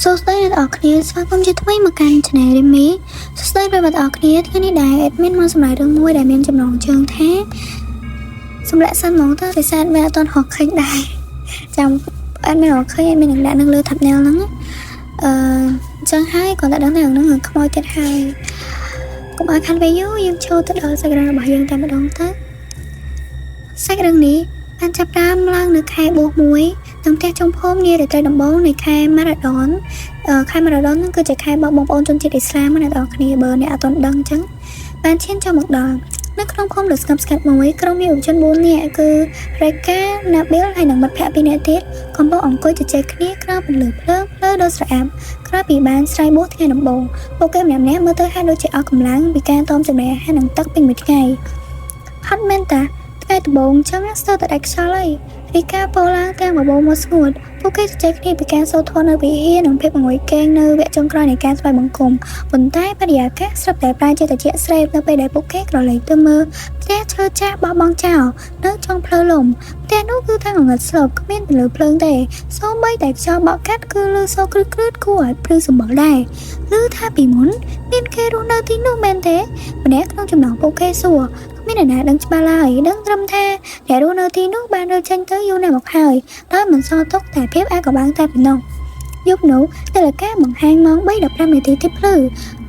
សួស្តីអ្នកទាំងអស់គ្នាស្វាគមន៍ជាថ្មីមកកាន់ Channel Remy សួស្តីប្រិយមិត្តទាំងអស់គ្នាថ្ងៃនេះដែរ admin មកសម្រាប់រឿងមួយដែលមានចំណងជើងថាសម្រាប់សិនហ្មងទៅដោយសារ admin អត់ទាន់ហកឃើញដែរចាំ admin រកឃើញ admin នឹងដាក់នៅលើ thumbnail ហ្នឹងអឺអញ្ចឹងហើយគាត់តែដឹងថារឿងហ្នឹងរឿងខ្មោចទៀតហើយកុំឲ្យខានពេលយូរយើងចូលទៅដល់សាច់រឿងរបស់យើងតែម្ដងទៅសាច់រឿងនេះបានចាប់ផ្ដើមឡើងនៅខែបួសមួយនឹងផ្ទះចុងភូមិនារាត្រីដំបូងនៃខែម៉ារ៉ាដនអឺខែម៉ារ៉ាដនហ្នឹងគឺជាខែរបស់បងប្អូនជនជាតិអ៊ីស្លាមណាអ្នកនរគ្នាបើអ្នកអត់ទាន់ដឹងអញ្ចឹងបានឈានចូលមកដល់នៅក្នុងភូមិដ៏ស្ងប់ស្ងាត់មួយក្រុមយុវជន4នាក់គឺរេកាណាប៊ីលហើយនិងមិត្តភ័ក្តិ2នាក់ទៀតកំពុងអង្គុយជជែកគ្នាក្រោមពន្លឺភ្លើងផ្លូវដ៏ស្រអាប់ក្រោយពីបានស្រាយបួសថ្ងៃដំបូងពួកគេម្នាក់ៗមើលទៅហាក់ដូចជាអស់កម្លាំងពីការតមចំណីអាហារនិងទឹកពេញមួយថ្ងៃហត់មែនតាថ្ងៃដំបូងចឹងស្ទើរតែដាច់ខ្យល់ហើយរីកាពោលឡើងទាំងបបោមកស្ងួតពួកគេជជែកគ្នាពីការសូត្រធម៌នៅវិហារនិងភាពងងុយគេងនៅវគ្គចុងក្រោយនៃការស្វែងបង្គំប៉ុន្តែបរិយាកាសស្រាប់តែប្រែជាត្រជាក់ស្រេបនៅពេលដែលពួកគេក្រឡេកទៅមើលផ្ទះឈើចាស់បោះបង់ចោលនៅចុងផ្លូវលំផ្ទះនោះគឺថាងងឹតស្លុបគ្មានពន្លឺភ្លើងទេសូម្បីតែខ្យល់បក់កាត់គឺឮសូរគ្រឹតគ្រឹតគួរឲ្យព្រឺសម្បុរដែរឮថាពីមុនមានគេរស់នៅទីនោះមែនទេម្នាក់ក្នុងចំណោមពួកគេសួរគ្មានអ្នកណាដឹងច្បាស់ឡើយដឹងត្រឹមថាអ្នករស់នៅទីនោះបានរើចេញទៅយូរណាស់មកហើយដោយមិនសល់ទុកតែភាពអាកំបាំងតែប៉ុណ្ណោះយប់នោះនាឡិកាបង្ហាញម៉ោង3:15នាទីទីភ្លឺ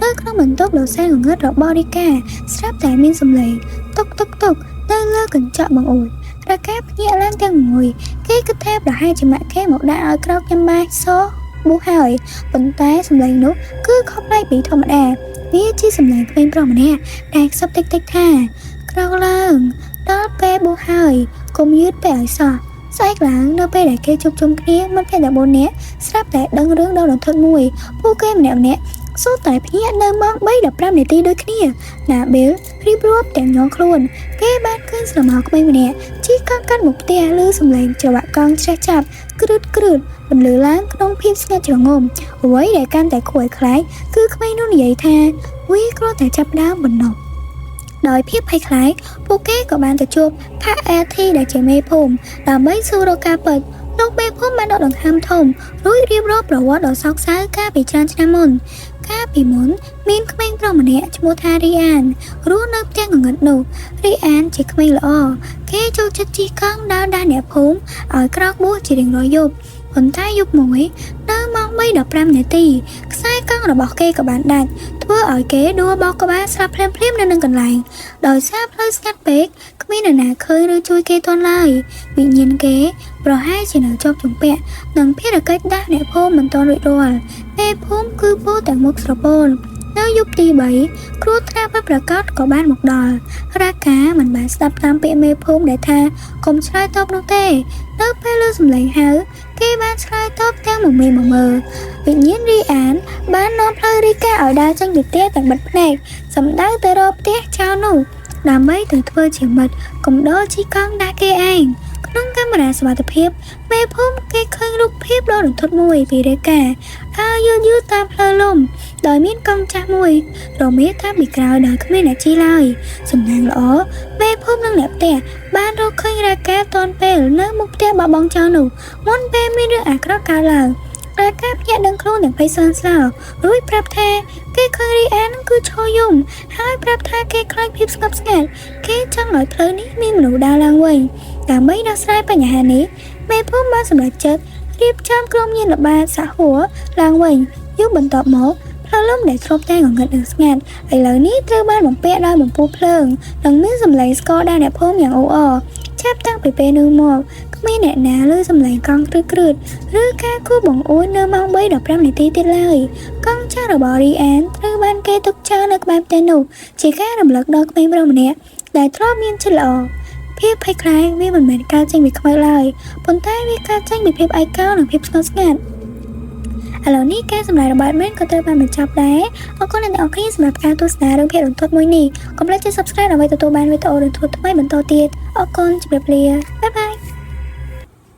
នៅក្នុងបន្ទប់ដ៏សែនងងឹតរបស់រីកាស្រាប់តែមានសំឡេងតុកតុកតុកនៅលើកញ្ចក់បង្អួចរកាភ្ញាក់ឡើងទាំងងងុយគេគិតថាប្រហែលជាម៉ាក់គេមកដាក់ឲ្យក្រោកញ៉ាំបាយសបួសហើយប៉ុន្តែសំឡេងនោះគឺខុសប្លែកពីធម្មតាវាជាសំឡេងក្មេងប្រុសម្នាក់ដែលខ្សឹបតិចតិចថាក្រោកឡើងដល់ពេលបួសហើយកុំយឺតពេកឲ្យសោះស្អែកឡើងនៅពេលដែលគេជួបជុំគ្នាមិត្តភក្តិទាំង4នាក់ស្រាប់តែដឹងរឿងដ៏រន្ធត់មួយពួកគេម្នាក់ម្នាក់សូត្រតែភ្ញាក់នៅម៉ោង3:15នាទីដូចគ្នាណាប៊ីលរៀបរាប់ទាំងញ័រខ្លួន គេបានឃើញស្រមោលក្មេងម្នាក់ជិះកង់កាត់មុខផ្ទះឬសំឡេងច្រវាក់កង់ច្រេះចាប់គ្រឹតគ្រឹតបន្លឺឡើងក្នុងភាពស្ងាត់ជ្រងំអ្វីដែលកាន់តែគួរឲ្យខ្លាចគឺក្មេងនោះនិយាយថាវាគ្រាន់តែចាប់ផ្ដើមប៉ុណ្ណោះដោយភាពភ័យខ្លាចពួកគេក៏បានទៅជួបផាក់អែធីដែលជាមេភូមិដើម្បីសួររកការពិតលោកមេភូមិបានដកដង្ហើមធំរួចរៀបរាប់ប្រវត្តិដ៏សោកសៅកាលពីច្រើនឆ្នាំមុនកាលពីមុនមានក្មេងប្រុសម្នាក់ឈ្មោះថារីអានរស់នៅផ្ទះងងឹតនោះរីអានជាក្មេងល្អគេចូលចិត្តជិះកង់ដើរដាស់អ្នកភូមិឲ្យក្រោកបួសជារៀងរាល់យប់ប៉ុន្តែយប់មួយនៅម៉ោង3:15នាទីខ្សែកង់របស់គេក៏បានដាច់ធ្វើឲ្យគេដួលបោកក្បាលស្លាប់ភ្លាមៗនៅនឹងកន្លែងដោយសារផ្លូវស្ងាត់ពេកគ្មាននរណាឃើញឬជួយគេទាន់ឡើយវិញ្ញាណគេប្រហែលជានៅជាប់ជំពាក់និងភារកិច្ចដាស់អ្នកភូមិមិនទាន់រួចរាល់មេភូមិគឺពោលទាំងមុខស្រពោននៅយប់ទី3គ្រោះថ្នាក់ពិតប្រាកដក៏បានមកដល់រាកាមិនបានស្ដាប់តាមពាក្យមេភូមិដែលថាកុំឆ្លើយតបនោះទេនៅពេលឮសំឡេងហៅគេបានឆ្លើយតបទាំងមមេមមើវិញ្ញាណរីអានបាននាំផ្លូវរីកាឲ្យដើរចេញពីផ្ទះទាំងបិទភ្នែកសម្ដៅទៅរកផ្ទះចោលនោះដើម្បីទៅធ្វើជាមិត្តកំដរជីកង់ដាក់គេឯងក្នុងកាមេរ៉ាសុវត្ថិភាពមេភូមិគេឃើញរូបភាពដ៏រន្ធត់មួយពីរេកាដើរយឺតយឺតតាមផ្លូវលំដោយមានកង់ចាស់មួយរមៀលតាមពីក្រោយដោយគ្មានអ្នកជិះឡើយសំណាងល្អមេភូមិនិងអ្នកផ្ទះបានរកឃើញរ៉ាកាទាន់ពេលនៅមុខផ្ទះបោះបង់ចោលនោះមុនពេលមានរឿងអាក្រក់កើតឡើងរ៉ាកាភ្ញាក់ដឹងខ្លួនទាំងភ័យស្លន់ស្លោរួចប្រាប់ថាគេឃើញរីអានគឺឈរយំហើយប្រាប់ថាគេខ្លាចភាពស្ងប់ស្ងាត់គេចង់ឲ្យផ្លូវនេះមានមនុស្សដើរឡើងវិញដើម្បីដោះស្រាយបញ្ហានេះមេភូមិបានសម្រេចចិត្តរៀបចំក្រុមញាណល្បាតសហហួរឡើងវិញយូរបន្ទាប់មកផ្លូវលំដែលធ្លាប់តែងងឹតនិងស្ងាត់ឥឡូវនេះត្រូវបានបំពាក់ដោយបំពូលភ្លើងនិងមានសម្លេងស្គរដល់អ្នកភូមិយ៉ាងអ៊ូអរចាប់តាំងពីពេលនោះមកគ្មានអ្នកណាឮសំឡេងកង់គ្រឹតគ្រឹតឬការគោះបង្អួចនៅម៉ោង3:15នាទីទៀតឡើយកង់ចាស់របស់រីអានត្រូវបានគេទុកចោលនៅក្បែរផ្ទះនោះជាការរំលឹកដល់ក្មេងប្រុសម្នាក់ដែលធ្លាប់មានចិត្តល្អភាពភ័យខ្លាចវាមិនមែនកើតចេញពីខ្មោចឡើយប៉ុន្តែវាកើតចេញពីភាពឯកោនិងភាពស្ងប់ស្ងាត់ឥឡូវនេះការសម្ដែងរបស់ admin ក៏ត្រូវបានបញ្ចប់ដែរអរគុណអ្នកទាំងអស់គ្នាសម្រាប់ការទស្សនារឿងភាគរន្ធត់មួយនេះកុំភ្លេចចុច Subscribe ដើម្បីទទួលបានវីដេអូរន្ធត់ថ្មីបន្តទៀតអរគុណជម្រាបលាbye bye.